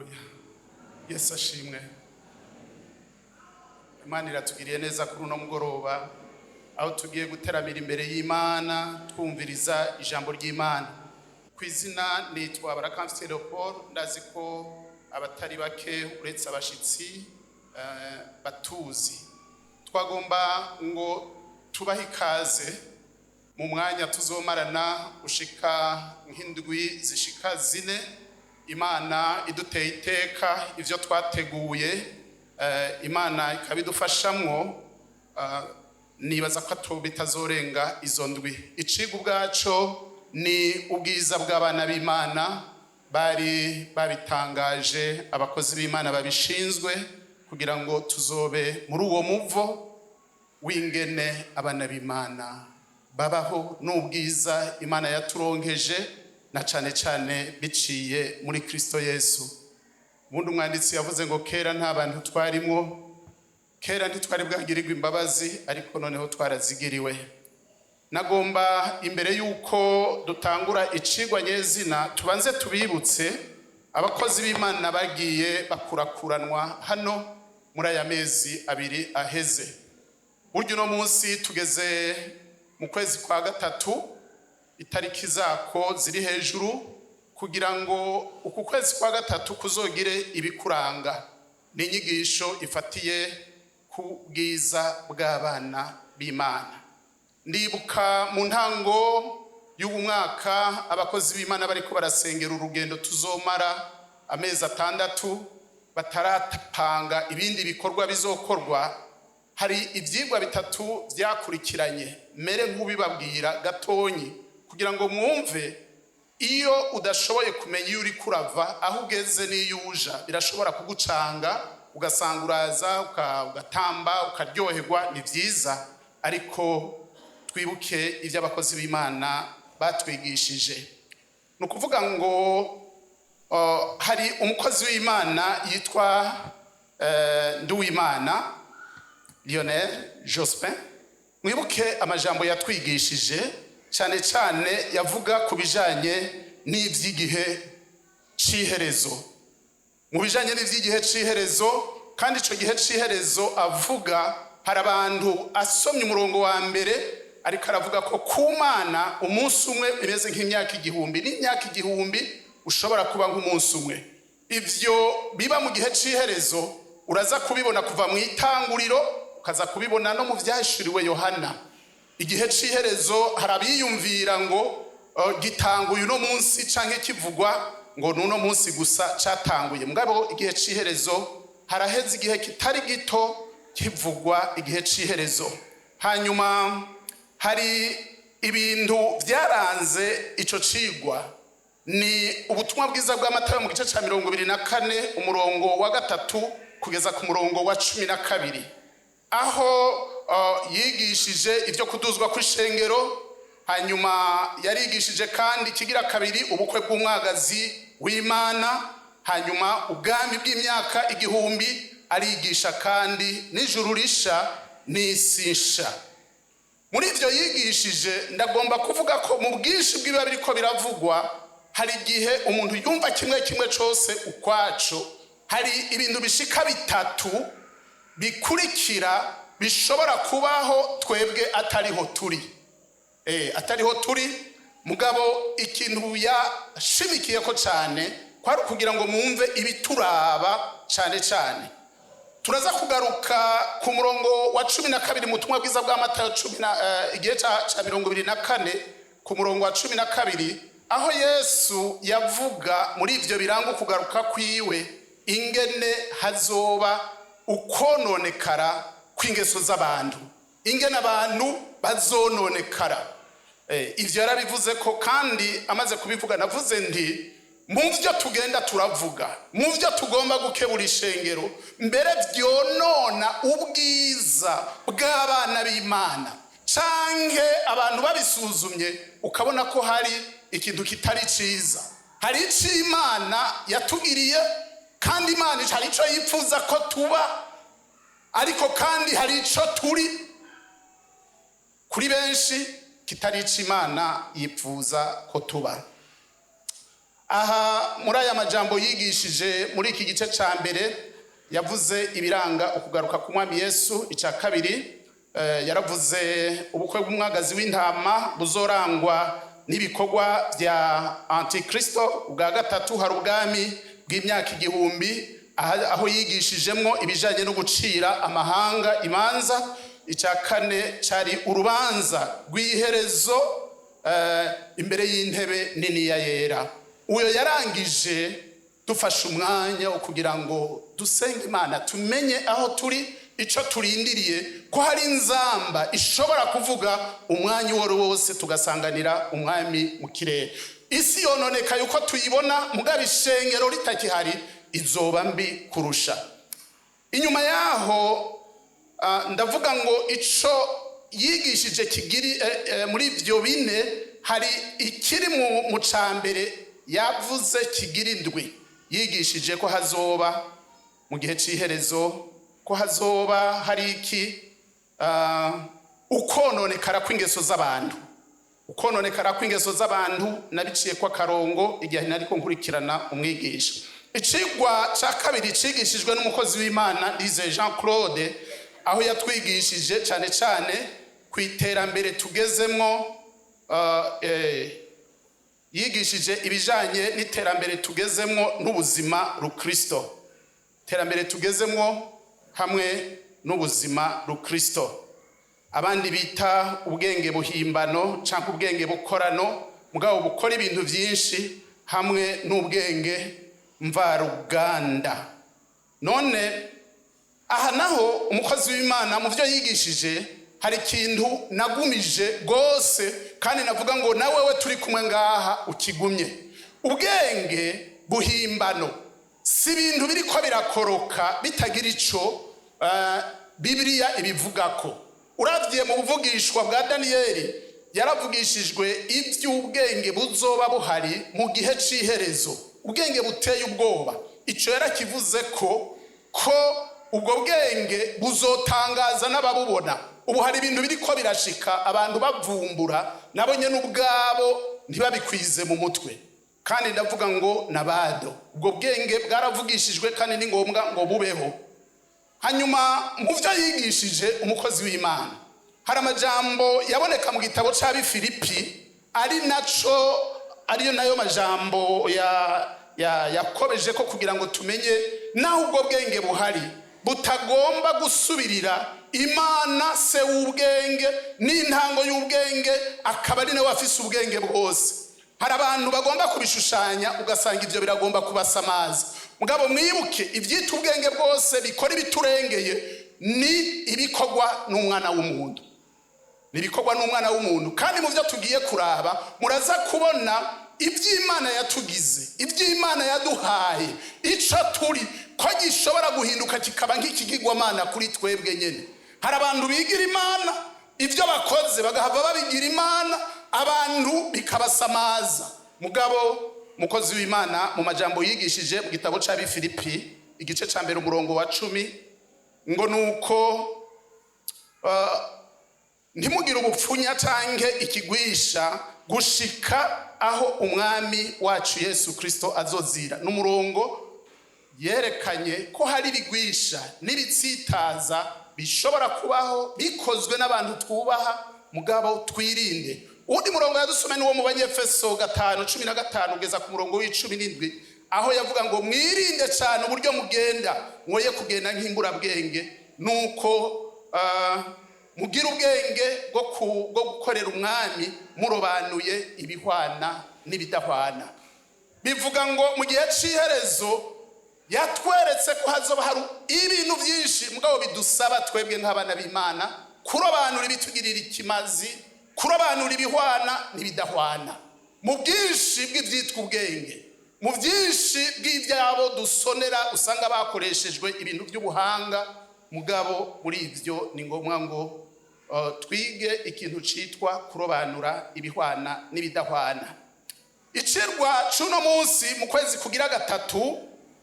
Haleluya, Yesu ashimwe. Imana iratugiriye neza kuri uno mugoroba, aho tugiye guteramira imbere y'Imana twumviriza ijambo ry'Imana. Ku izina nitwa Barakamfitiye Leopold. Ndazi ko abatari bake, uretse abashitsi, batuzi. Twagomba ngo tubahe ikaze mu mwanya tuzomarana ushika nk'indwi zishika 4, Imana iduteye iteka. Ivyo twateguye, Imana ikabidufashamwo, nibaza ko bitazorenga izo ndwi. Icigwa ubwaco ni ubwiza bw'abana b'Imana. Bari babitangaje abakozi b'Imana babishinzwe, kugira ngo tuzobe muri uwo muvo w'ingene abana b'Imana babaho n'ubwiza Imana yaturonkeje, na cane cane biciye muri Kristo Yesu. Ubundi umwanditsi yavuze ngo kera nta bantu twarimwo, kera ntitwari bwagirirwe imbabazi, ariko noneho twarazigiriwe. Nagomba, imbere y'uko dutangura icigwa nyezina, tubanze tubibutse abakozi b'Imana bagiye bakurakuranwa hano muri aya mezi 2 aheze. Burya uno munsi tugeze mu kwezi kwa gatatu, itariki zako ziri hejuru, kugira ngo uku kwezi kwa gatatu kuzogire ibikuranga. Ni inyigisho ifatiye ku bwiza bw'abana b'Imana. Ndibuka mu ntango y'ubu mwaka abakozi b'Imana bariko barasengera urugendo tuzomara amezi 6, bataratanga ibindi bikorwa bizokorwa. Hari ivyigwa bitatu vyakurikiranye, mere nk'ubibabwira gatonyi kugira ngo mwumve. Iyo udashoboye kumenya iyo uri kurava, aho ugeze n'iyo uja, birashobora kugucanga, ugasanga uraza ugatamba, ukaryoherwa. Ni vyiza, ariko twibuke ivyo abakozi b'Imana batwigishije. Ni ukuvuga ngo hari umukozi w'Imana yitwa Nduwimana Lionel Jospin. Mwibuke amajambo yatwigishije, cyane cyane yavuga ku bijanye n'ivy'igihe c'iherezo. Mu bijanye n'ivy'igihe c'iherezo, kandi ico gihe c'iherezo avuga, hari abantu asomye umurongo wa mbere, ariko aravuga ko ku Mana umunsi umwe imeze nk'imyaka 1000, n'imyaka 1000 ushobora kuba nk'umunsi umwe. Ivyo biba mu gihe c'iherezo uraza kubibona kuva mu Itanguriro, ukaza kubibona no mu Vyahishuriwe Yohana. Igihe c'iherezo hari abiyumvira ngo gitanguye uno munsi, canke kivugwa ngo nuno munsi gusa catanguye. Mugabo igihe c'iherezo haraheze igihe kitari gito kivugwa igihe c'iherezo. Hanyuma hari ibintu vyaranze ico cigwa, ni ubutumwa bwiza bwa Matayo mu gice ca 24, umurongo wa 3 kugeza ku murongo wa 12, aho yigishije ibyo kuduzwa kw'ishengero. Hanyuma yarigishije kandi ikigira kabiri, ubukwe bw'umwagazi w'Imana, hanyuma ubwami bw'imyaka 1000, arigisha kandi n'ijuru risha n'isi nsha. Muri ivyo yigishije, ndagomba kuvuga ko mu bwinshi bw'ibiba biriko biravugwa, hari igihe umuntu yumva kimwe kimwe cose ukwaco. Hari ibintu bishika bitatu bikurikira bishobora kubaho twebwe atariho turi, atariho turi. Mugabo ikintu yashimikiye ko cyane kwari ukugira ngo mwumve ibituraba cyane cyane. Turaza kugaruka ku murongo wa 12 mu butumwa bwiza bwa Matayo cumi na igihe ca 24, ku murongo wa 12, aho Yesu yavuga muri ivyo biranga ukugaruka kwiwe, ingene hazoba ukononekara kw'ingeso z'abantu, ingene abantu bazononekara. Ivyo yarabivuze ko, kandi amaze kubivuga navuze nti mu vyo tugenda turavuga, mu vyo tugomba gukebura ishengero, mbere vyonona ubwiza bw'abana b'Imana, canke abantu babisuzumye ukabona ko hari ikintu kitari ciza. Hari ico Imana yatugiriye, kandi Imana hari ico yifuza ko tuba, ariko kandi hari ico turi kuri benshi kitari ico Imana yifuza ko tuba. Aha muri aya majambo yigishije muri iki gice cya mbere, yavuze ibiranga ukugaruka ku Mwami Yesu. Icya kabiri, yaravuze ubukwe bw'Umwagazi w'Intama buzorangwa n'ibikorwa bya Antikristo. Ubwa gatatu, hari ubwami bw'imyaka 1000, aho yigishijemwo ibijyanye no gucira amahanga imanza. Icya kane cyari urubanza rw'iherezo imbere y'intebe nini ya yera. Uyo yarangije dufashe umwanya wo kugira ngo dusenge Imana, tumenye aho turi, icyo turindiriye, ko hari inzamba ishobora kuvuga umwanya uwo ari wo wose, tugasanganira Umwami mu kirere. Isi yononekaye uko tuyibona, mugabo ishengero ritakihari izoba mbi kurusha. Inyuma yaho, ndavuga ngo ico yigishije kigiri muri ibyo bine, hari ikiri mu cambere yavuze kigira indwi. Yigishije ko hazoba mu gihe c'iherezo, ko hazoba hari iki? Ukononekara kw'ingeso z'abantu. Ukononekara kw'ingeso z'abantu nabiciye ko akarongo igihe nariko nkurikirana umwigisha. Icigwa ca kabiri cigishijwe n'umukozi w'Imana Lize Jean Claude, aho yatwigishije cyane cyane ku iterambere tugezemwo. Yigishije ibijanye n'iterambere tugezemwo n'ubuzima rukristo, iterambere tugezemwo hamwe n'ubuzima rukristo, abandi bita ubwenge buhimbano cyangwa ubwenge bukorano, mugabo bukora ibintu byinshi, hamwe n'ubwenge mvaruganda. None aha naho umukozi w'Imana mu byo yigishije hari ikintu nagumije rwose, kandi navuga ngo nawe we turi kumwe ngaha ukigumye. Ubwenge buhimbano si ibintu biriko birakoroka bitagira ico Bibiliya ibivugako. Uravye mu buvugishwa bwa Daniyeli, yaravugishijwe iby'ubwenge buzoba buhari mu gihe c'iherezo, ubwenge buteye ubwoba. Ico yarakivuze ko ubwo bwenge buzotangaza n'ababubona. Ubu hari ibintu biriko birashika, abantu bavumbura, nabo nyene ubwabo ntibabikwize mu mutwe. Kandi ndavuga ngo nabado ubwo bwenge bwaravugishijwe, kandi ni ngombwa ngo bubeho. Hanyuma mu byo yigishije umukozi w'Imana, hari amajambo yaboneka mu gitabo c'Abifilipi, ari naco ariyo nayo majambo ya yakobeje ko kugira ngo tumenye naho ubwo bwenge buhari butagomba gusubirira Imana, se w'ubwenge n'intango y'ubwenge, akaba ari nawe afise ubwenge bwose. Hari abantu bagomba kubishushanya, ugasanga ibyo biragomba kubasamaza. Mugabo mwibuke, ibyita ubwenge bwose bikora ibiturengeye ni ibikorwa n'umwana w'umuntu, ni ibikorwa n'umwana w'umuntu. Kandi mu byo tugiye kuraba muraza kubona iby'Imana yatugize, iby'Imana yaduhaye, icyo turi ko gishobora guhinduka kikaba nk'ikigirwamana kuri twebwe nyine. Hari abantu bigira imana, ibyo bakoze bagahava babigira imana, abantu bikabasamaza. Mugabo mukozi w'Imana mu majambo yigishije mu gitabo c'Abifilipi, igice ca mbere, umurongo wa 10, ngo nuko ntimugire ubupfunya canke ikigwisha gushika aho Umwami wacu Yesu Kristo azozira. N'umurongo yerekanye ko hari ibigwisha n'ibitsitaza bishobora kubaho bikozwe n'abantu twubaha, mugabo twirinde. Uwundi murongo yadusome ni uwo mu Banyefeso 5:15 ugeza ku murongo wa 17, aho yavuga ngo mwirinde cyane uburyo mugenda, mwoye kugenda nk'imburabwenge, nuko mugire ubwenge bwo gukorera Umwami, murobanuye ibihwana n'ibidahwana. Bivuga ngo mu gihe cy'iherezo yatweretse ko hazoba hari ibintu byinshi, mugabo bidusaba twebwe nk'abana b'Imana kurobanura ibitugirira ikimazi, kurobanura ibihwana n'ibidahwana mu bwinshi bw'ibyitwa ubwenge, mu byinshi bw'ibyabo dusonera usanga bakoreshejwe ibintu by'ubuhanga. Mugabo muri ibyo ni ngombwa ngo twige ikintu citwa kurobanura ibihwana n'ibidahwana. Icirwa c'uno munsi mu kwezi kugira gatatu,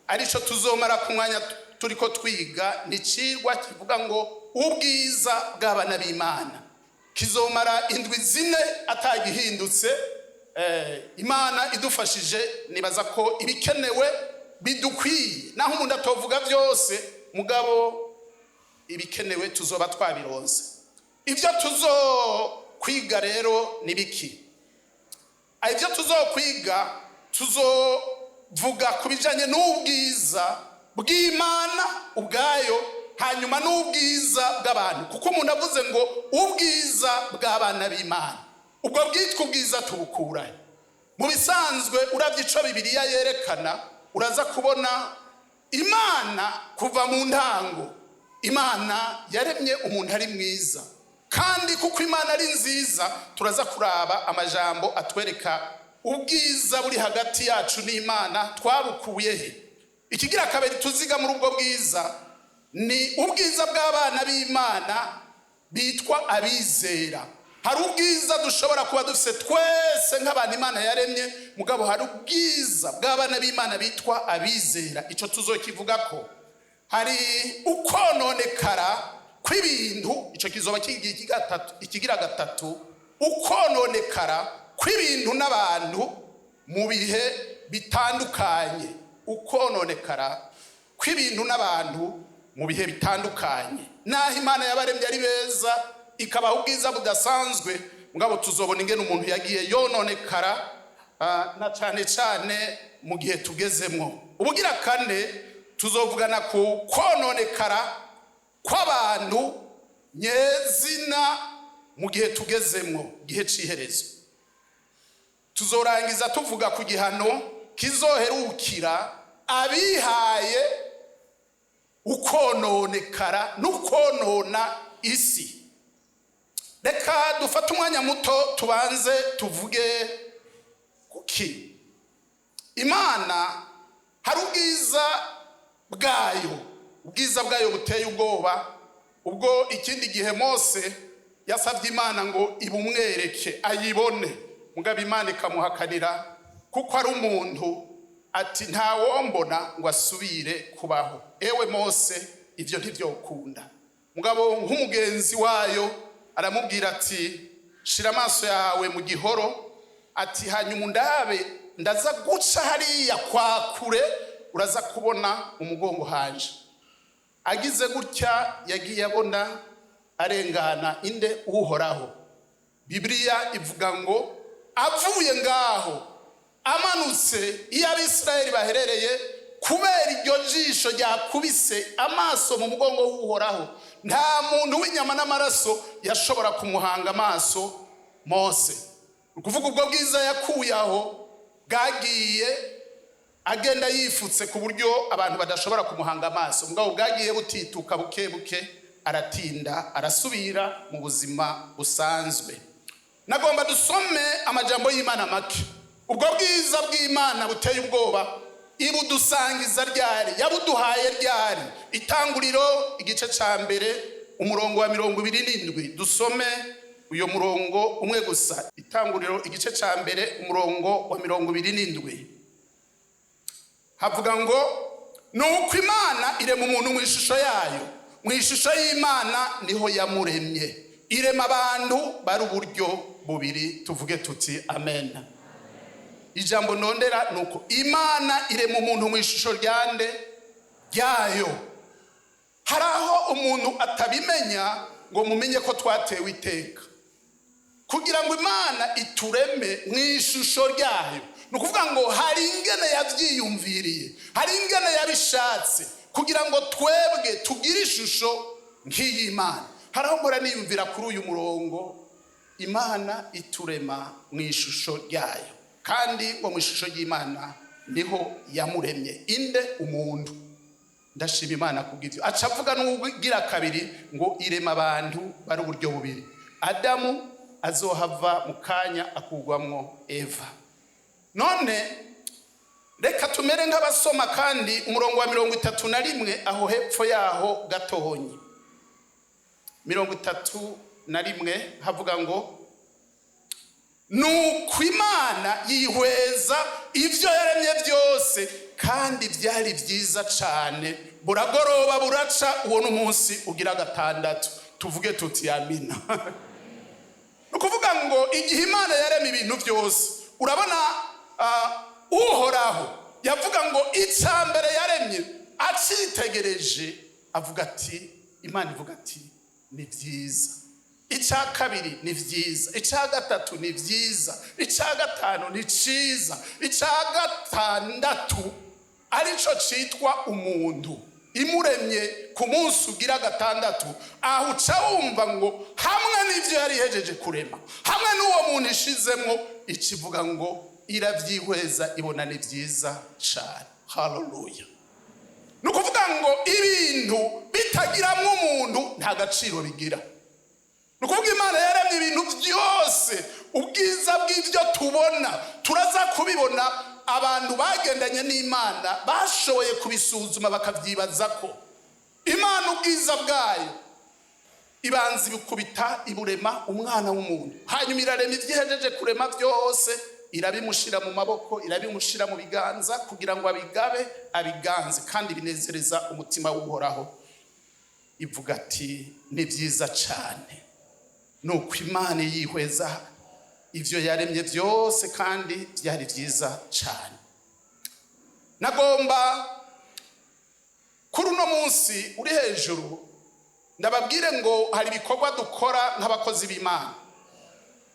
arico tuzomara ku mwanya turiko twiga, ni icirwa kivuga ngo ubwiza bw'abana b'Imana. Kizomara indwi 4 atagihindutse. Imana idufashije, nibaza ko ibikenewe bidukwiye, naho umuntu atovuga byose, mugabo ibikenewe tuzoba twabironse. Ibyo tuzokwiga rero ni biki? Ibyo tuzokwiga, tuzovuga ku bijyanye n'ubwiza bw'Imana ubwayo, hanyuma n'ubwiza bw'abantu, kuko umuntu avuze ngo ubwiza bw'abana b'Imana, ubwo bwitwa ubwiza tubukurahe? Mu bisanzwe, urabye icyo Bibiliya yerekana, uraza kubona Imana kuva mu ntango, Imana yaremye umuntu ari mwiza. Kandi kuko Imana ari nziza, turaza kuraba amajambo atwereka ubwiza buri hagati yacu n'Imana twabukuye he. Ikigira kabiri tuziga muri ubwo bwiza ni ubwiza bw'abana b'Imana bitwa abizera. Hari ubwiza dushobora kuba dufite twese nk'abantu Imana yaremye, mugabo hari ubwiza bw'abana b'Imana bitwa abizera. Icyo tuzokivuga ko hari ukononekara kw'ibintu, icyo kizoba ikigira gatatu, ukononekara kw'ibintu n'abantu mu bihe bitandukanye, ukononekara kw'ibintu n'abantu mu bihe bitandukanye. Naho Imana yabaremye ari beza, ikabaha ubwiza budasanzwe, mugabo tuzobona ingene umuntu yagiye yononekara, na cyane cyane mu gihe tugezemwo. Ubugira kane, tuzovugana ku kononekara kw'abantu nyezina mu gihe tugezemwo, gihe c'iherezo. Tuzorangiza tuvuga ku gihano kizoherukira abihaye ukononekara n'ukonona isi. Reka dufate umwanya muto tubanze tuvuge kuki Imana hari ubwiza bwayo, ubwiza bwayo buteye ubwoba. Ubwo ikindi gihe Mose yasabye Imana ngo ibumwereke ayibone, mugabo Imana ikamuhakanira kuko ari umuntu, ati: "Ntawombona ngo asubire kubaho. Ewe Mose, ibyo ntibyokunda." Mugabo nk'umugenzi wayo aramubwira ati: "Shira amaso yawe mu gihoro," ati, "hanyuma undabe, ndaza guca hariya kwa kure, uraza kubona umugongo hanje." Agize gutya, yagiye abona arengana inde? Uhoraho. Bibiliya ivuga ngo avuye ngaho amanutse iyo Abisirayeli baherereye, kubera iryo jisho ryakubise amaso mu mugongo w'Uhoraho, nta muntu w'inyama n'amaraso yashobora kumuhanga amaso Mose. Ni ukuvuga ubwo bwiza yakuye aho bwagiye agenda yifutse ku buryo abantu badashobora kumuhanga amaso, mugabo bwagiye butituka buke buke, aratinda arasubira mu buzima busanzwe. Nagomba dusome amajambo y'Imana make. Ubwo bwiza bw'Imana buteye ubwoba ibudusangiza ryari? Yabuduhaye ryari? Itanguriro igice cya 1, umurongo wa 27. Dusome uyo murongo umwe gusa. Itanguriro igice cya 1, umurongo wa 27, havuga ngo: "Nuko Imana irema umuntu mu ishusho yayo, mu ishusho y'Imana niho yamuremye, irema abantu bari uburyo bubiri." Tuvuge tuti amen. Ijambo nondera ni uko Imana irema umuntu mu ishusho ryande? Ryayo. Hari aho umuntu atabimenya ngo mumenye ko twatewe iteka kugira ngo Imana itureme mu ishusho ryayo. Ni ukuvuga ngo hari ingene yabyiyumviriye, hari ingene yabishatse kugira ngo twebwe tugire ishusho nk'iy'Imana. Hari aho mpora niyumvira kuri uyu murongo: Imana iturema mu ishusho ryayo, kandi ngo mu ishusho ry'Imana niho yamuremye. Inde? Umuntu. Ndashima Imana kubw'ibyo. Aca avuga n'ugira kabiri ngo irema abantu bari uburyo bubiri. Adamu azohava mu kanya akugwamwo Eva. None reka tumere nk'abasoma kandi umurongo wa 31 aho hepfo yaho gatonyi. 31 havuga ngo: "Nuko Imana yihweza ibyo yaremye byose, kandi byari byiza cyane. Buragoroba buraca, uwo n'umunsi ugira gatandatu." Tuvuge tuti amina. Ni ukuvuga ngo igihe Imana yarema ibintu byose, Urabona, Uhoraho yavuga ngo icya mbere yaremye acitegereje, avuga ati, Imana ivuga ati: "Ni byiza." Icya kabiri ni byiza, icya gatatu ni byiza, icya gatanu ni cyiza, icya gatandatu aricyo cyitwa umuntu, imuremye ku munsi ugira gatandatu. Aho uca wumva ngo hamwe n'ibyo yari ihejeje kurema, hamwe n'uwo muntu ishizemo, ikivuga ngo irabyihweza, ibona ni byiza cyane. Haleluya! Ni ukuvuga ngo ibintu bitagiramo umuntu nta gaciro bigira. Ni ukuvuga Imana yaremye ibintu byose, ubwiza bw'ibyo tubona turaza kubibona. Abantu bagendanye n'Imana bashoboye kubisuzuma, bakabyibaza ko Imana ubwiza bwayo ibanza ibikubita iburema umwana w'umuntu, hanyuma irarema ibyo ihejeje kurema byose, irabimushyira mu maboko, irabimushyira mu biganza kugira ngo abigabe, abiganze, kandi binezereza umutima w'Uhoraho. Ivuga ati: "Ni byiza cyane." Ni uko Imana yihweza ibyo yaremye byose, kandi byari byiza cyane. Nagomba kuri uno munsi uri hejuru ndababwire ngo hari ibikorwa dukora nk'abakozi b'Imana,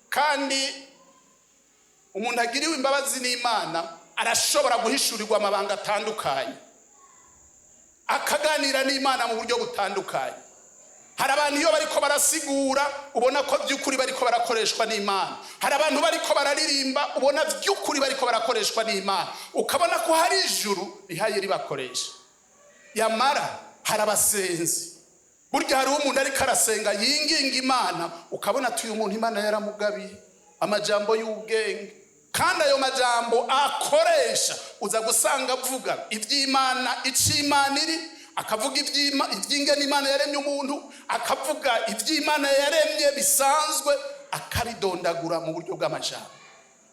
kandi umuntu agiriwe imbabazi n'Imana arashobora guhishurirwa amabanga atandukanye, akaganira n'Imana mu buryo butandukanye. Hari abantu iyo bariko barasigura ubona ko by'ukuri bariko barakoreshwa n'Imana. Hari abantu bariko bararirimba ubona by'ukuri bariko barakoreshwa n'Imana, ukabona ko hari ijuru rihaye ribakoresha. Yamara hari abasenzi. Burya hariho umuntu ariko arasenga, yinginga Imana, ukabona ati uyu muntu Imana yaramugabiye amajambo y'ubwenge, kandi ayo majambo akoresha uza gusanga avuga iby'Imana, icyo Imana iri, akavuga iby'ingene Imana yaremye umuntu, akavuga iby'Imana yaremye bisanzwe, akabidondagura mu buryo bw'amajambo.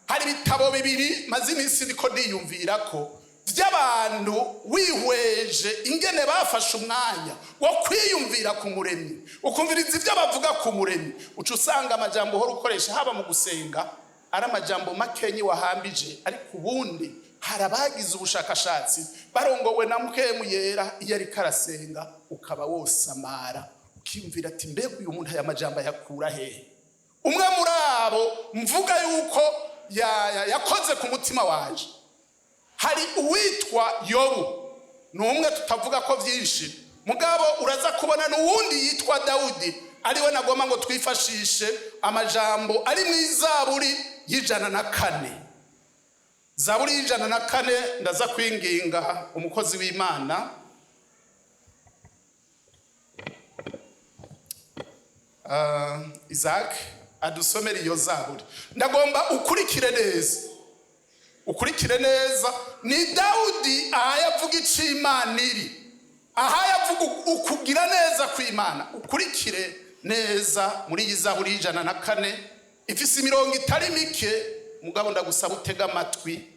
Hari ibitabo bibiri maze iminsi ndiko ndiyumvira ko by'abantu wihweje ingene bafashe umwanya wo kwiyumvira ku Muremyi, ukumviriza ibyo bavuga ku Muremyi, uca usanga amajambo uhora ukoresha haba mu gusenga ari amajambo makenyi wahambije. Ariko ubundi hari abagize ubushakashatsi barongowe na Mpwemu Yera, iyo ariko arasenga ukaba wosamara, ukiyumvira ati: "Mbega uyu muntu aya majambo ayakura hehe?" Umwe muri abo mvuga yuko yakoze ku mutima waje, hari uwitwa Yobu. Ni umwe tutavuga ko byinshi, mugabo uraza kubona n'uwundi yitwa Dawudi, ariwe nagomba ngo twifashishe amajambo ari mu Izaburi y'104. Zaburi y'104, ndaza kwinginga umukozi w'Imana Isaac adusomere iyo zaburi. Ndagomba ukurikire neza, ukurikire neza. Ni Dawudi aha yavuga icyo Imana iri, aha yavuga ukugira neza kw'Imana. Ukurikire neza muri iyi Zaburi y'104, ifise imirongo itari mike, mugabo ndagusaba utega amatwi.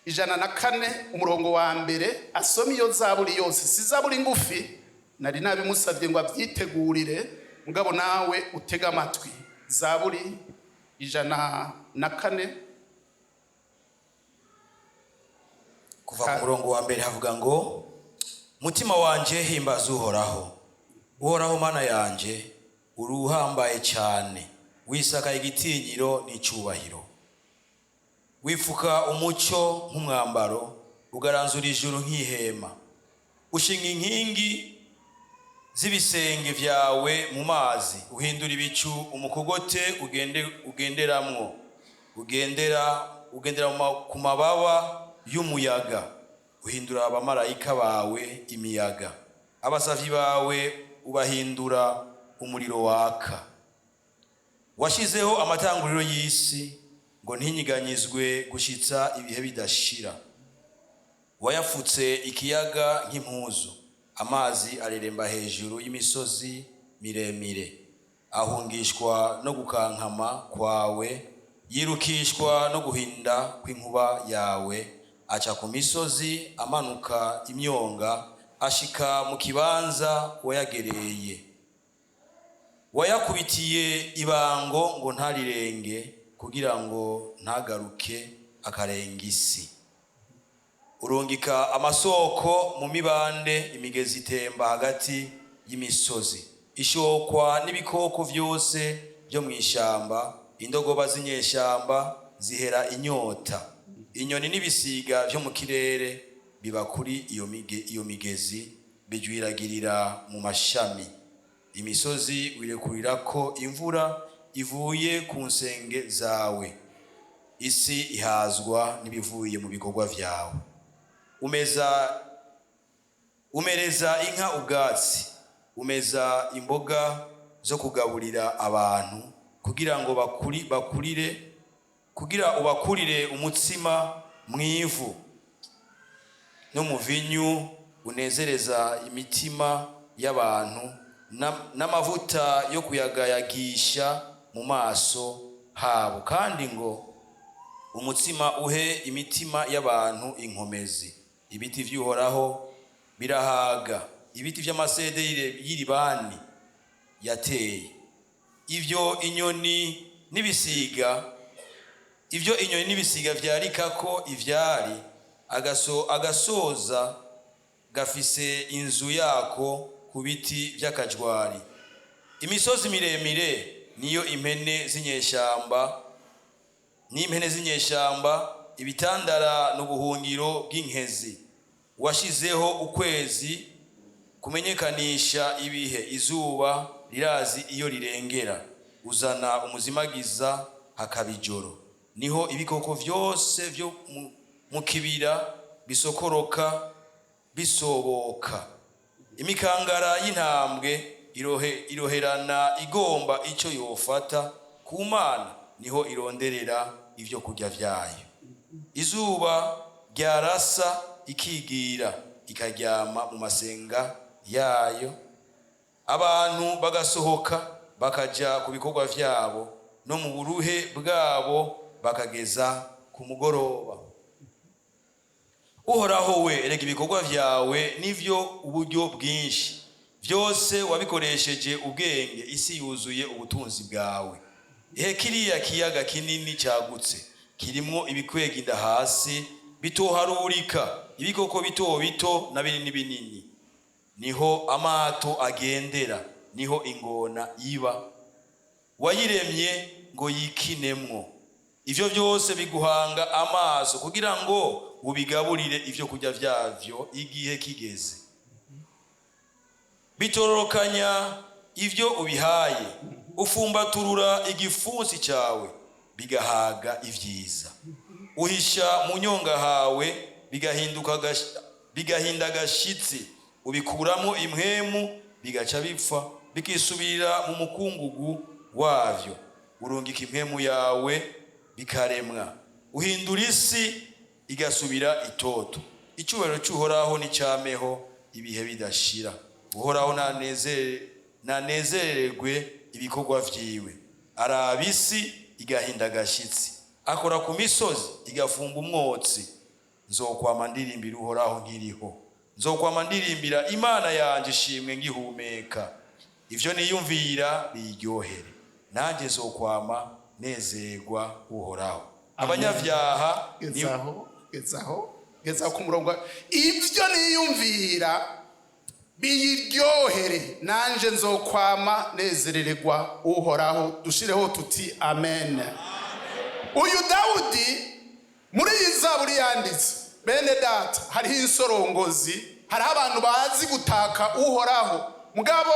104, umurongo wa mbere, asome iyo zaburi yose. Si zaburi ngufi, nari nabimusabye ngo abyitegurire, mugabo nawe utega amatwi. Zaburi 104. Kuva ku murongo wa mbere havuga ngo: "Mutima wanje, himbaza Uhoraho. Uhoraho Mana yanje, uri uhambaye cyane, wisakaye igitinyiro n'icyubahiro. Wifuka umucyo nk'umwambaro, ugaranzura ijuru nk'ihema. Ushinga inkingi z'ibisenge vyawe mu mazi, uhindura ibicu umukogote ugenderamwo, ugendera ku mababa y'umuyaga. Uhindura abamarayika bawe imiyaga, abasavyi bawe ubahindura umuriro waka. Washizeho amatanguriro y'isi ngo ntinyiganyizwe gushitsa ibihe bidashira. Wayafutse ikiyaga nk'impuzu, amazi areremba hejuru y'imisozi miremire. Ahungishwa no gukankama kwawe, yirukishwa no guhinda kw'inkuba yawe. Aca ku misozi, amanuka imyonga, ashika mu kibanza wayagereye. Wayakubitiye ibango ngo ntarirenge, kugira ngo ntagaruke." Akarenga isi. Urungika amasoko mu mibande, imigezi itemba hagati y'imisozi. Ishokwa n'ibikoko vyose byo mu ishamba, indogoba z'inyeshamba zihera inyota. Inyoni n'ibisiga vyo mu kirere biba kuri iyo migezi, bijwiragirira mu mashami. Imisozi wirekurirako imvura ivuye ku nsenge zawe, isi ihazwa n'ibivuye mu bikorwa vyawe. Umereza inka ubwatsi, umeza imboga zo kugaburira abantu, kugira ngo bakurire, kugira ubakurire umutsima mwivu n'umuvinyu unezereza imitima y'abantu, n'amavuta yo kuyagayagisha mu maso habo, kandi ngo umutsima uhe imitima y'abantu inkomezi. Ibiti vy'Uhoraho birahaga, ibiti vy'amasederi y'iribani yateye. Ivyo inyoni n'ibisiga vyarikako ivyari, agasoza gafise inzu yako ku biti vy'akajwari. Imisozi miremire niyo impene z'inyeshamba, n'impene z'inyeshamba, ibitandara n'ubuhungiro bw'inkezi. Washizeho ukwezi kumenyekanisha ibihe, izuba rirazi iyo rirengera. Uzana umuzimagiza hakaba ijoro, niho ibikoko vyose vyo mu kibira bisokoroka bisoboka. Imikangara y'intambwe iroherana igomba ico yofata, ku Mana niho ironderera ivyo kurya vyayo. Izuba ryarasa ikigira, ikaryama mu masenga yayo. Abantu bagasohoka bakaja ku bikorwa vyabo, no mu buruhe bwabo bakageza ku mugoroba. Uhoraho we, erega ibikorwa vyawe nivyo uburyo bwinshi, vyose wabikoresheje ubwenge, isi yuzuye ubutunzi bwawe. Ehe, kiriya kiyaga kinini cagutse kirimwo ibikwega inda hasi bitoharurika, ibikoko bito bito na binini binini. Niho amato agendera, niho ingona iba, wayiremye ngo yikinemwo. Ivyo vyose biguhanga amaso, kugira ngo ubigaburire ivyo kurya vyavyo igihe kigeze. Bitororokanya ivyo ubihaye, ufumbaturura igipfunsi cyawe bigahaga ivyiza. Uhisha mu nyonga hawe bigahinda agashitsi, ubikuramo impwemu bigaca bipfa, bikisubirira mu mukungugu wavyo. Urungika impwemu yawe bikaremwa, uhindura isi igasubira itoto. Icyubahiro cy'Uhoraho n'icyameho ibihe bidashira. Uhoraho nanezererwe ibikorwa vyiwe. Araba isi igahinda agashitsi, akora ku misozi igafumba umwotsi. Nzokwama ndirimbira Uhoraho nkiriho, nzokwama ndirimbira Imana yanje ishimwe ngihumeka. Ivyo niyumvira biyiryohere, nanjye nzokwama nezerwa Uhoraho. Abanyavyaha Gezaho, gezaho, gezaho ku murongo. Ibyo niyumvira biyiryohere, nanje nzokwama nezerererwa Uhoraho. Dushireho tuti amen. Uyu Dawudi muri iyi zaburi yanditse, bene data, hariho insorongozi, hariho abantu bazi gutaka Uhoraho. Mugabo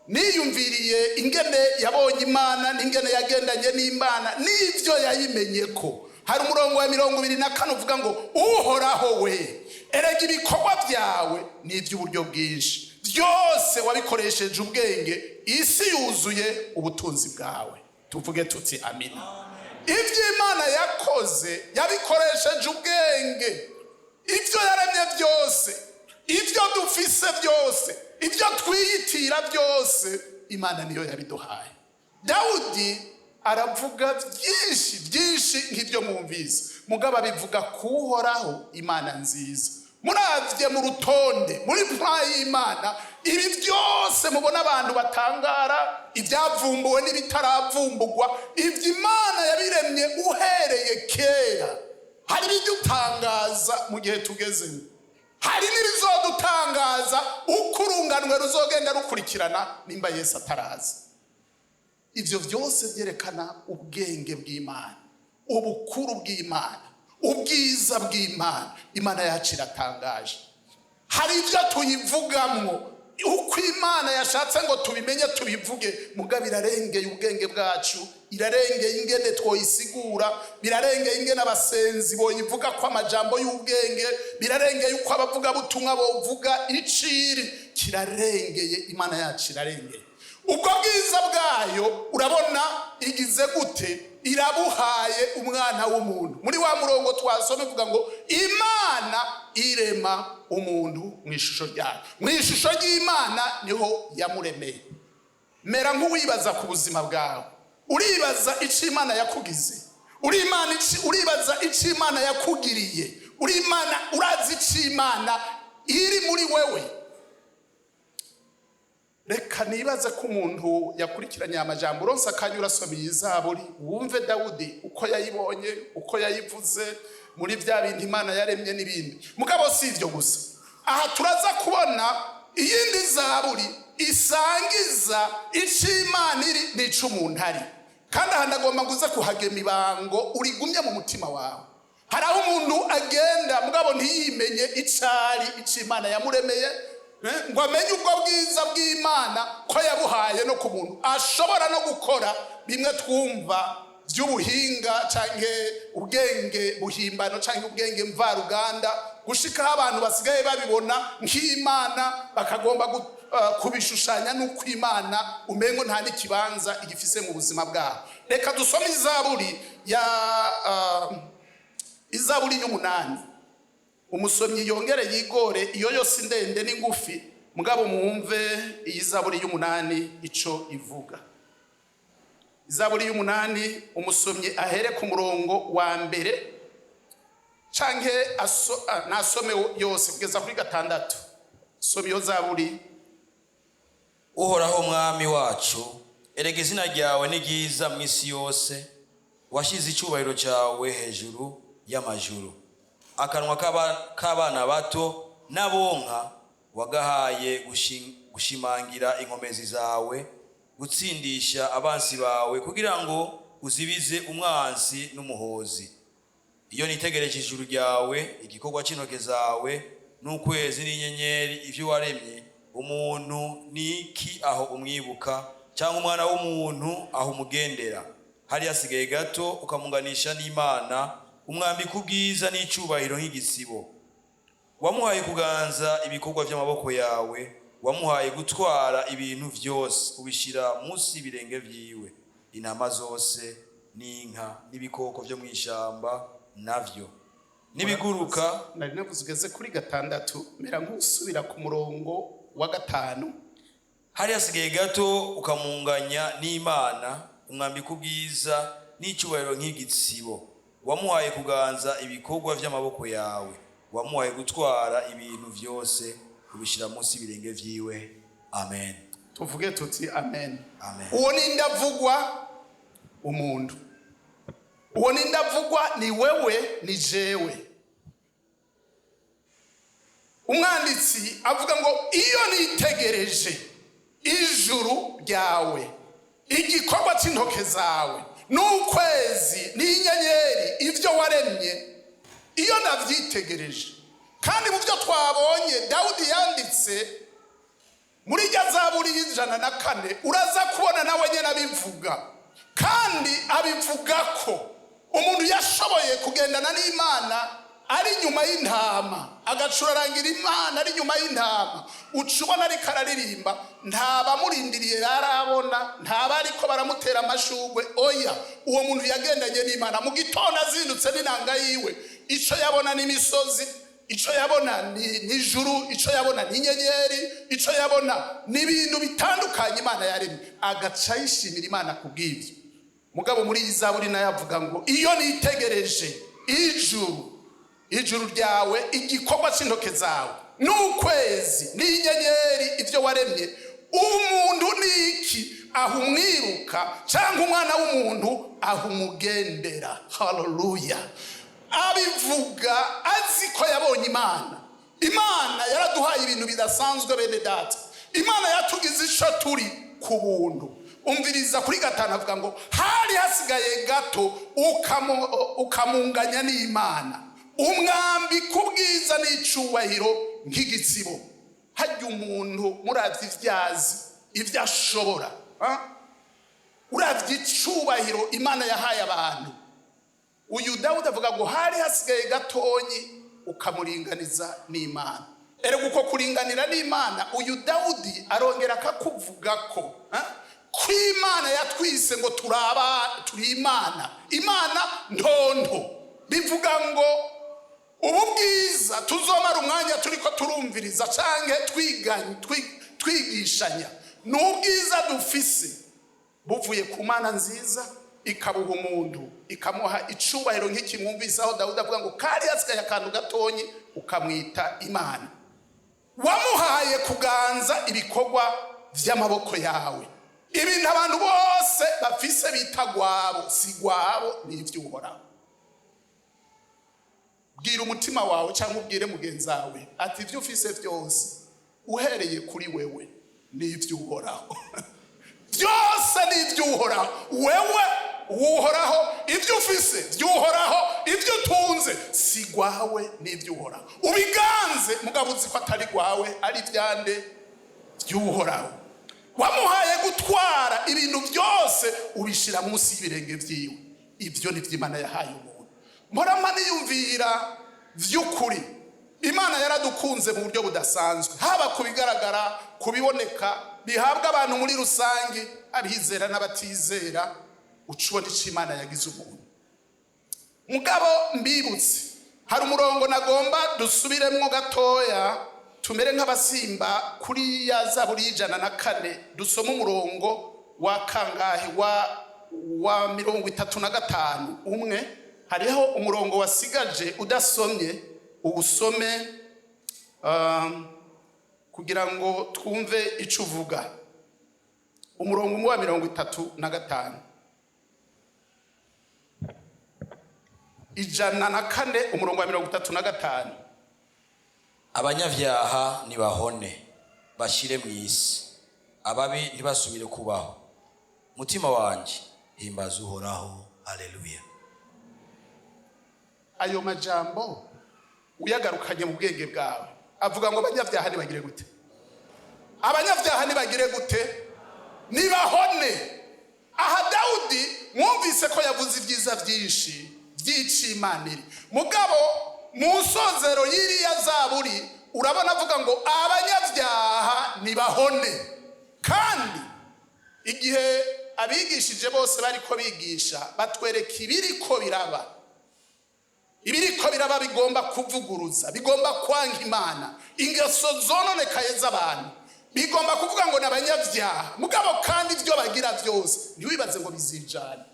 niyumviriye ingene yabonye Imana n'ingene yagendanye n'Imana n'ibyo yayimenye, ko hari umurongo wa 24 uvuga ngo: "Uhoraho we, erega ibikorwa byawe ni iby'uburyo bwinshi, byose wabikoresheje ubwenge, isi yuzuye ubutunzi bwawe." Tuvuge tuti amina. Ibyo Imana yakoze yabikoresheje ubwenge. Ibyo yaremye byose, ibyo dufise byose, ibyo twiyitira byose, Imana niyo yabiduhaye. Dawudi aravuga byinshi byinshi nk'ibyo mwumvise, mugabo abivuga kuhoraho Imana nziza. Muravye mu rutonde, muri plan y'Imana, ibi byose mubona abantu batangara, ibyavumbuwe n'ibitaravumbugwa, ibyo Imana yabiremye uhereye kera. Hari ibidutangaza mu gihe tugezemo, hari n'ibizodutangaza uko urunganwe ruzogenda rukurikirana nimba Yesu ataraza. Ibyo byose byerekana ubwenge bw'Imana, ubukuru bw'Imana, ubwiza bw'Imana. Imana yacu iratangaje. Hari ibyo tuyivugamwo uko Imana yashatse ngo tubimenye, tubivuge, mugabo irarengeye ubwenge bwacu, irarengeye ingene twoyisigura, birarengeye ingene abasenzi boyivuga ko amajambo y'ubwenge, birarengeye uko abavugabutumwa bovuga iciri. Kirarengeye, Imana yacu irarengeye. Ubwo bwiza bwayo, urabona igize gute? Irabuhaye umwana w'umuntu. Muri wa murongo twasoma ivuga ngo Imana irema umuntu mu ishusho ryayo, mu ishusho ry'Imana niho yamuremeye. Mera nk'uwibaza ku buzima bwawe. Uribaza icyo Imana yakugize? Uribaza icyo Imana yakugiriye? Uri Imana, urazi icyo Imana iri muri wewe? Reka nibaze ko umuntu yakurikiranye aya majambo, uronse akanya urasoma iyi zaburi, wumve Dawudi uko yayibonye, uko yayivuze muri bya bintu Imana yaremye n'ibindi. Mugabo si ibyo gusa, aha turaza kubona iyindi zaburi isangiza icyo Imana iri n'icyo umuntu ari. Kandi aha ndagomba ngo uze kuhagema ibango, urigumye mu mutima wawe. Hari aho umuntu agenda, mugabo ntiyimenye icyo ari, icyo Imana yamuremeye, ngo amenye ubwo bwiza bw'Imana ko yabuhaye no ku muntu. Ashobora no gukora bimwe twumva by'ubuhinga cyangwa ubwenge buhimbano cyangwa ubwenge mvaruganda, gushikaho abantu basigaye babibona nk'Imana, bakagomba kubishushanya n'uko Imana umengo nta n'ikibanza igifise mu buzima bwabo. Reka dusome izaburi ya izaburi y'umunani. Umusomyi yongere yigore iyo yose, indende n'ingufi, mugabo mwumve iyi zaburi y'umunani ico ivuga. Izaburi y'umunani, umusomyi ahere ku murongo wa mbere canke nasome yose kugeza kuri gatandatu. Soma iyo zaburi. Uhoraho Mwami wacu, erega izina ryawe ni ryiza mu isi yose! Washyize icyubahiro cyawe hejuru y'amajuru. Akanwa k'abana bato n'abonka wagahaye gushimangira inkomezi zawe, gutsindisha abansi bawe, kugira ngo uzibize umwansi n'umuhozi. Iyo nitegereje ijuru ryawe, igikorwa cy'intoke zawe, n'ukwezi n'inyenyeri, ibyo waremye, umuntu ni iki aho umwibuka, cyangwa umwana w'umuntu aho umugendera? Hari hasigaye gato ukamunganisha n'Imana, umwambika ubwiza n'icyubahiro nk'igisibo. Wamuhaye kuganza ibikorwa by'amaboko yawe, wamuhaye gutwara ibintu byose, ubishyira munsi y'ibirenge byiwe, intama zose n'inka n'ibikoko byo mu ishyamba navyo n'ibiguruka. Nari navuze ugeze kuri gatandatu, mera nk'usubira ku murongo wa gatanu. Hari hasigaye gato ukamunganya n'Imana, umwambika ubwiza n'icyubahiro nk'igitsibo. Wamuhaye kuganza ibikorwa by'amaboko yawe, wamuhaye gutwara ibintu byose, ubishyira munsi y'ibirenge vyiwe. Amen. Tuvuge tuti amen. Amen. Uwo ni ndavugwa umuntu, uwo ni ndavugwa ni wewe, ni jewe. Umwanditsi avuga ngo iyo nitegereje ijuru ryawe, igikorwa cy'intoke zawe, n'ukwezi n'inyenyeri, ibyo waremye, iyo ndabyitegereje. Kandi mu byo twabonye Dawudi yanditse muri rya zaburi y'104, uraza kubona nawe nyine abivuga, kandi abivuga ko umuntu yashoboye kugendana n'Imana ari inyuma y'intama, agacurarangira Imana ari inyuma y'intama. Uca ubona ariko araririmba, ntabamurindiriye yarabona, ntaba ariko baramutera amashugwe. Oya, uwo muntu yagendanye n'Imana. Mu gitondo azindutse n'inanga yiwe, icyo yabona n'imisozi, icyo yabona ni ijuru, icyo yabona ni inyenyeri, icyo yabona ni ibintu bitandukanye Imana yaremye, agaca yishimira Imana ku bw'ibyo. Mugabo muri iyi zaburi nayo avuga ngo iyo nitegereje ijuru ryawe, igikorwa cy'intoke zawe, n'ukwezi n'inyenyeri, ibyo waremye, umuntu ni iki aho umwibuka, cyangwa umwana w'umuntu aho umugendera? Haleluya! Abivuga azi ko yabonye Imana. Imana yaraduhaye ibintu bidasanzwe, bene data. Imana yatugize ico turi ku buntu. Umviriza kuri 5, avuga ngo hari hasigaye gato ukamunganya n'Imana, umwambika ubwiza n'icubahiro nk'igitsibo. Hajya umuntu muravye ivyazi, ivyo ashobora, uravye icubahiro Imana yahaye abantu, uyu Dawudi avuga ngo hari hasigaye gatonyi ukamuringaniza n'Imana. Erega uko kuringanira n'Imana, uyu Dawudi arongera akakuvuga ko ko Imana yatwise ngo turaba turi Imana, Imana ntonto. Bivuga ngo ubu bwiza tuzomara umwanya turiko turumviriza canke twigishanya, ni ubwiza dufise buvuye ku Mana nziza, ikabuha umuntu, ikamuha icubahiro nk'ikimwumvise aho Dawudi avuga ngo kari hasigaye akantu gatonyi ukamwita Imana. Wamuhaye kuganza ibikorwa vy'amaboko yawe. Ibintu abantu bose bafise bita gwabo, si gwabo, ni ivy'Uhoraho. Bwira umutima wawe cyangwa ubwire mugenzi wawe ati: "Ibyo ufise byose, uhereye kuri wewe, ni iby'Uhoraho. Byose ni iby'Uhoraho. Wewe uhoraho, ibyo ufise by'Uhoraho, ibyo utunze si gwawe, ni iby'Uhoraho. Ubiganze, mugabo uzi ko atari gwawe, ari ibyande? By'Uhoraho. Wamuhaye gutwara ibintu byose, ubishyira munsi y'ibirenge byiwe." Ibyo ni byo Imana yahaye umuntu. Mpora niyumvira, by'ukuri Imana yaradukunze mu buryo budasanzwe, haba ku bigaragara, ku biboneka bihabwa abantu muri rusange, abizera n'abatizera. Uca ubona icyo Imana yagize umuntu. Mugabo mbibutse, hari umurongo nagomba dusubiremo gatoya, tumere nk'abasimba kuri ya Zaburi y'104. Dusome umurongo wa kangahe? Wa 35. Umwe, hariho umurongo wasigaje udasomye, uwusome kugira ngo twumve icyo uvuga. Umurongo umwe wa 35, 104, umurongo wa 35. Abanyabyaha nibahone bashire mu isi, ababi ntibasubire kubaho. Mutima wanje, himbaza Uhoraho. Haleluya. Ayo majambo uyagarukanye mu bwenge bwawe, avuga ngo abanyabyaha ntibagire gute? Abanyabyaha ntibagire gute? Nibahone. Aha Dawudi mwumvise ko yavuze ibyiza byinshi by'icimaniri, mugabo mu nsozero y'iriya zaburi urabona avuga ngo abanyabyaha nibahone. Kandi igihe abigishije bose bariko bigisha, batwereka ibiriko biraba. Ibiriko biraba bigomba kuvuguruza, bigomba kwanga Imana, ingeso zononekaye z'abantu. Bigomba kuvuga ngo ni abanyabyaha, mugabo kandi ibyo bagira byose ntiwibaze ngo bizijana.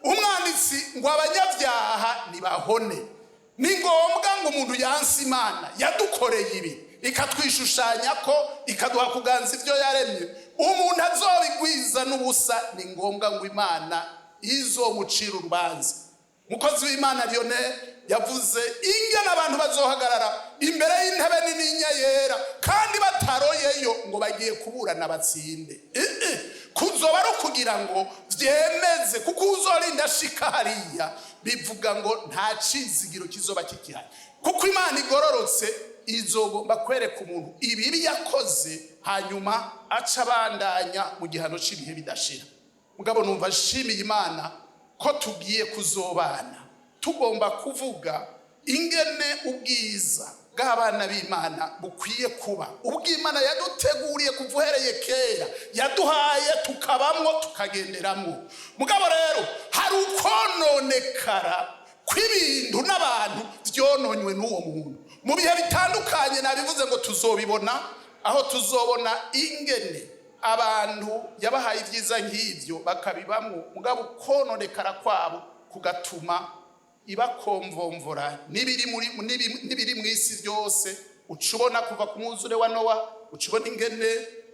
Umwanditsi ngo abanyabyaha ntibahone. Ni ngombwa ngo umuntu yanse Imana yadukoreye ibi, ikatwishushanya ko ikaduha kuganza ibyo yaremye, umuntu azobigwiza n'ubusa, ni ngombwa ngo Imana izomucira urubanza. Umukozi w'Imana Lionel yavuze ingene abantu bazohagarara imbere y'intebe nininya yera, kandi bataroyeyo ngo bagiye kuburana batsinde. Kuzoba ari ukugira ngo vyemeze, kuko uzorinda ashika hariya, bivuga ngo nta cizigiro kizoba kikihari, kuko Imana igororotse izogomba kwereka umuntu ibibi yakoze, hanyuma aca abandanya mu gihano c'ibihe bidashira. Mugabo numva nshimiye Imana ko tugiye kuzobana. Tugomba kuvuga ingene ubwiza bw'abana b'Imana bukwiye kuba ubw'Imana yaduteguriye kuva uhereye kera, yaduhaye tukabamwo, tukagenderamwo. Mugabo rero hari ukononekara kw'ibintu n'abantu byononywe n'uwo muntu mu bihe bitandukanye. Nabivuze ngo tuzobibona aho tuzobona ingene abantu yabahaye ibyiza nk'ibyo bakabibamwo, mugabo ukononekara kwabo kugatuma ibakomvomvora n'ibiri mu isi byose. Uca ubona kuva ku mwuzure wa Nowa, uca ubona ingene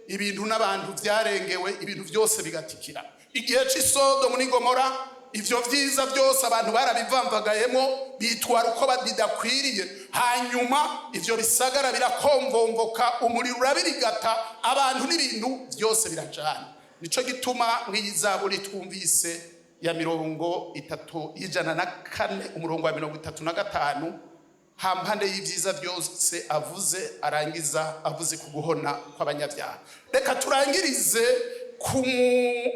ibintu n'abantu byarengewe, ibintu byose bigatikira. Igihe cy'isodomu n'Igomora. Ivyo vyiza byose abantu barabivamvagayemo, bitwara uko bidakwiriye. Hanyuma ivyo bisagara birakomvomvoka, umuriro urabirigata, abantu n'ibintu byose birajana. Nico gituma mw'iyi zaburi twumvise ya 30, 104, umurongo wa 35, hampande y'ibyiza byose avuze, arangiza avuze ku guhona kw'abanyabyaha. Reka turangirize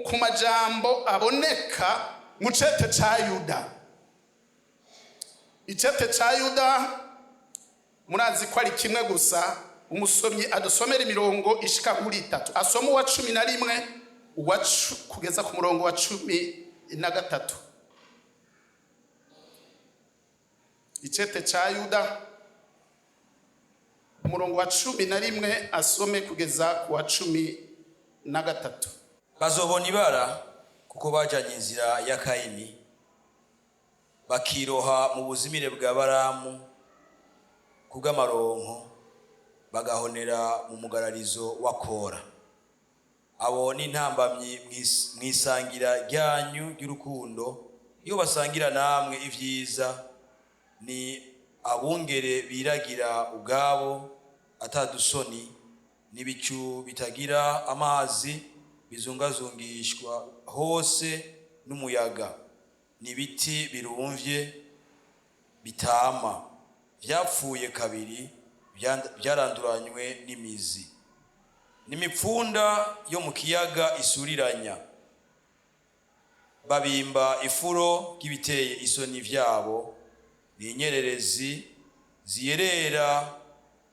ku majambo aboneka mu cete ca Yuda. Icete ca Yuda murazi ko ari kimwe gusa. Umusomyi adusomera imirongo ishika kuri itatu, asoma uwa 11 kugeza ku murongo wa 13. Icete ca Yuda, umurongo wa 11, asome kugeza ku wa 13. Bazobona ibara kuko bajanye inzira ya Kayini, bakiroha mu buzimire bwa Baramu kubw'amaronko, bagahonera mu mugararizo wa Kora. Abo ni intambamyi mw'isangira ryanyu ry'urukundo, iyo basangira namwe ivyiza. Ni abungere biragira ubwabo atadusoni, n'ibicu bitagira amazi bizungazungishwa hose n'umuyaga, n'ibiti birumvye bitama vyapfuye kabiri, vyaranduranywe n'imizi, n'imipfunda yo mu kiyaga isuriranya. Babimba ifuro ry'ibiteye isoni vyabo, ni inyererezi ziyerera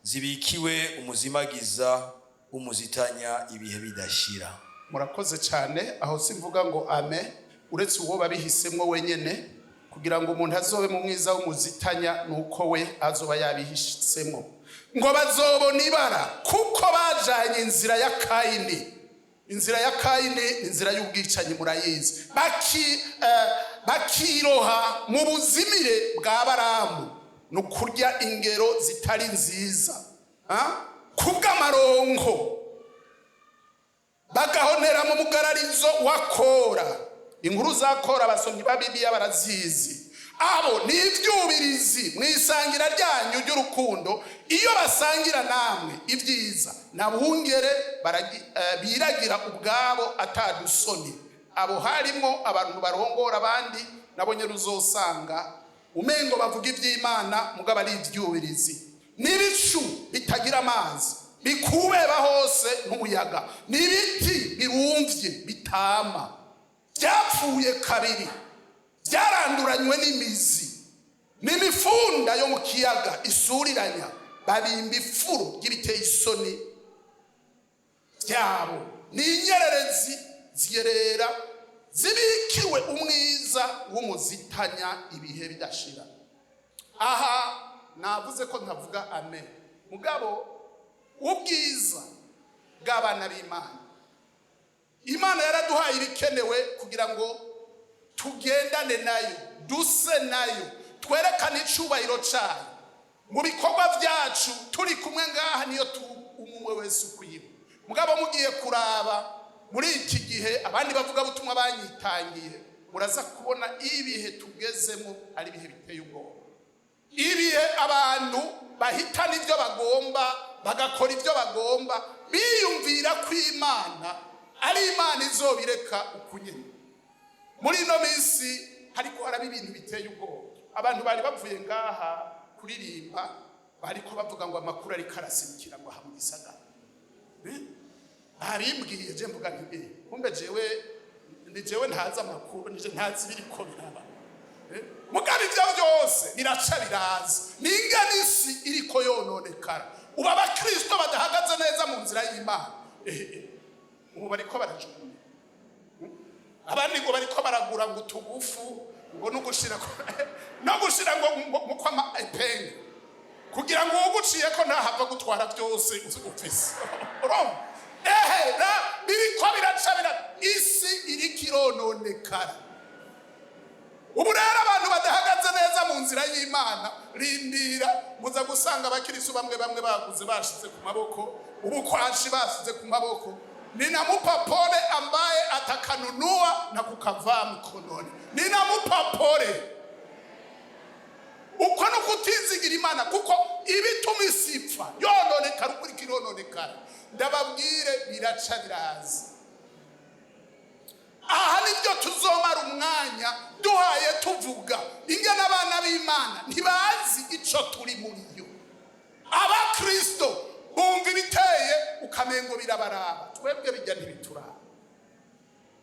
zibikiwe umuzimagiza w'umuzitanya ibihe bidashira. Murakoze cyane. Aho simvuga ngo ame, uretse uwo babihisemwo wenyene. Kugira ngo umuntu azobe mu mwiza w'umuzitanya, nuko we azoba yabihisemo. Ngo bazobona ibara kuko bajanye inzira ya Kayini. Inzira ya Kayini ni inzira y'ubwicanyi, murayizi. Bakiroha mu buzimire bwa Baramu, ni ukurya ingero zitari nziza. Ah? Kubw'amaronko, bagahonera mu mugararizo wa Kora. Inkuru za Kora abasomyi ba Bibiliya barazizi. Abo ni ibyubirizi mu isangira ryanyu ry'urukundo, iyo basangira namwe ibyiza, nabungere biragira ubwabo atadusoni. Abo harimo abantu barongora abandi, nabo nyine uzosanga umengo bavuga iby'Imana, mugabo ari ibyubirizi. N'ibicu bitagira amazi bikubeba hose n'umuyaga, n'ibiti birumvye bitama byapfuye kabiri, byaranduranywe n'imizi, n'imifunda yo mu kiyaga isuriranya. Babimba ifuro ry'ibiteye isoni byabo, ni inyererezi ziyerera zibikiwe umwiza w'umuzitanya ibihe bidashira. Aha navuze ko ntavuga amen, mugabo ubwiza bw'abana b'Imana, Imana yaraduhaye ibikenewe kugira ngo tugendane nayo, duse nayo, twerekane icubahiro cayo mu bikorwa byacu turi kumwe ngaha. Niyo umwe wese ukwiwe. Mugabo mugiye kuraba muri iki gihe abandi bavuga butumwa banyitangiye, muraza kubona ibihe tugezemo ari ibihe biteye ubwoba, ibihe abantu bahitana ibyo bagomba, bagakora ibyo bagomba, biyumvira ko Imana ari Imana izobireka ukunyene. Muri ino minsi hariko haraba ibintu biteye ubwoba. Abantu bari bavuye ngaha kuririmba bariko bavuga ngo amakuru ariko arasimikira ngo aha mu gisagara. Babimbwiye, je mvuga nti: "Kumbe jewe ni jewe ntazi amakuru, nije ntazi ibiriko biraba." Mugabo ivyo byose biraca biraza, ningana isi iriko yononekara. Ubu abakristo badahagaze neza mu nzira y'Imana, ubu bariko barajugunya, abandi ngo bariko baragura ngo utugufu, ngo no gushira no gushira ngo kwama epenge, kugira ngo uguciye ko ntahava gutwara byose ufise. Urumva, ehe, biriko biraca bira, isi iriko irononekara. Ubu rero abantu badahagaze neza mu nzira y'Imana, rindira muza gusanga abakirisu bamwe bamwe baguze, bashize ku maboko ubukwashi, basize ku maboko. Ninamupa pole ambaye atakanunua na kukavaa mkononi. Ninamupa pole. Uko no kutizigira Imana, kuko ibituma isi ipfa, yononekara, ukuri kirononekara, ndababwire, biraca biraza. Aha nibyo tuzomara umwanya duhaye tuvuga ingene abana b'Imana ntibazi ico turi muri yo. Abakristo bumva ibiteye ukamengo birabaraba, twebwe bijya ntibituraba.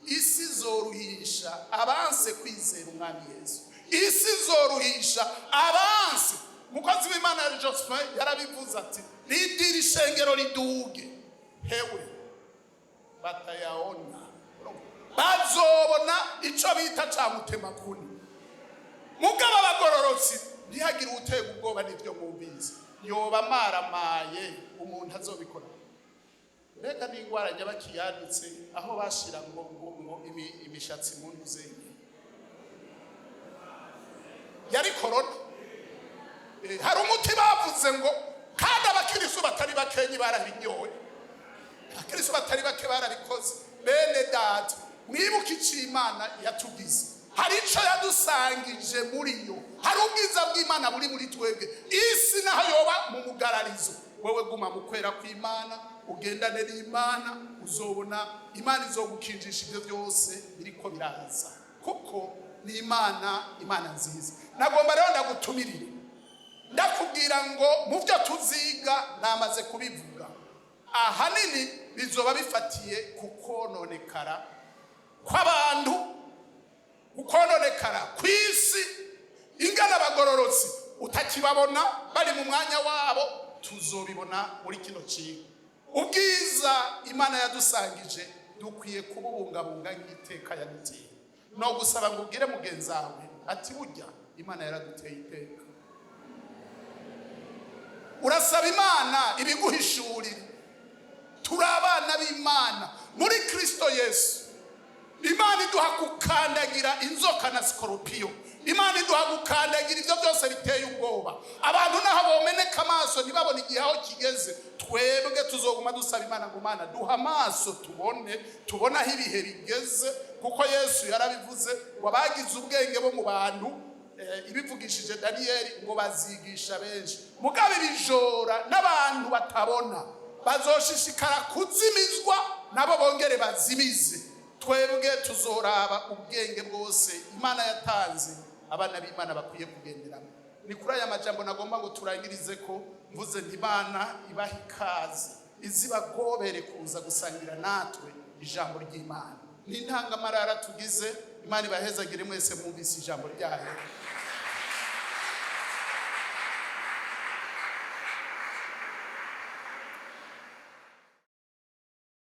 Isi izoruhisha abanse kwizera Umwami Yesu, isi izoruhisha abanse. Umukozi w'Imana Jospin yarabivuze ati: "Ridira ishengero riduge, hewe batayaona, bazobona ico bita ca mutemakuni." Mugabo abagororotsi, ntihagire utega ubwoba n'ibyo mwumvise, yoba amaramaye umuntu azobikora. Mbega n'ingwara nyabakiyanditse aho bashira ngo imishatsi mu ntuzenye yari korona. Hari umuti bavuze ngo, kandi abakirisu batari bakenyi barabinyoye, abakirisu batari bake barabikoze. Bene data, mwibuke icyo Imana yatugize, hari icyo yadusangije muri yo, hari ubwiza bw'Imana buri muri twebwe. Isi naho yoba mu mugararizo, wewe guma mu kwera kw'Imana, ugendane n'Imana, uzobona Imana izogukinjisha ibyo byose biriko biraza, kuko ni Imana, Imana nziza. Nagomba rero ndagutumirire, ndakubwira ngo mu byo tuziga, namaze kubivuga, ahanini bizoba bifatiye ku kononekara kw'abantu, ukononekara kw'isi, ingana abagororotsi utakibabona bari mu mwanya wabo. Tuzobibona muri kino kintu. Ubwiza Imana yadusangije dukwiye kububungabunga nk'iteka yaduteye. No gusaba ngo ubwire mugenzi wawe ati: "Burya Imana yaraduteye iteka." Urasaba Imana ibiguhishurire. Turi abana b'Imana muri Kristo Yesu. Imana iduha gukandagira inzoka na sikoropiyo, Imana iduha gukandagira ibyo byose biteye ubwoba. Abantu naho bomeneka amaso ntibabone igihe aho kigeze, twebwe tuzoguma dusaba Imana ngo: "Mana, duha amaso tubone, tubone aho ibihe bigeze." Kuko Yesu yarabivuze ngo abagize ubwenge bo mu bantu, ibivugishije Daniyeli, ngo bazigisha benshi. Mugabo ibijora n'abantu batabona bazoshishikara kuzimizwa, nabo bongere bazimize. Twebwe tuzoraba ubwenge bwose Imana yatanze, abana b'Imana bakwiye kugenderamo. Ni kuri aya majambo nagomba ngo turangirize ko mvuze nti: Imana ibaha ikaze, izibagobere kuza gusangira natwe ijambo ry'Imana. Ni intangamarara tugize. Imana ibahezagire mwese mwumvise ijambo ryayo.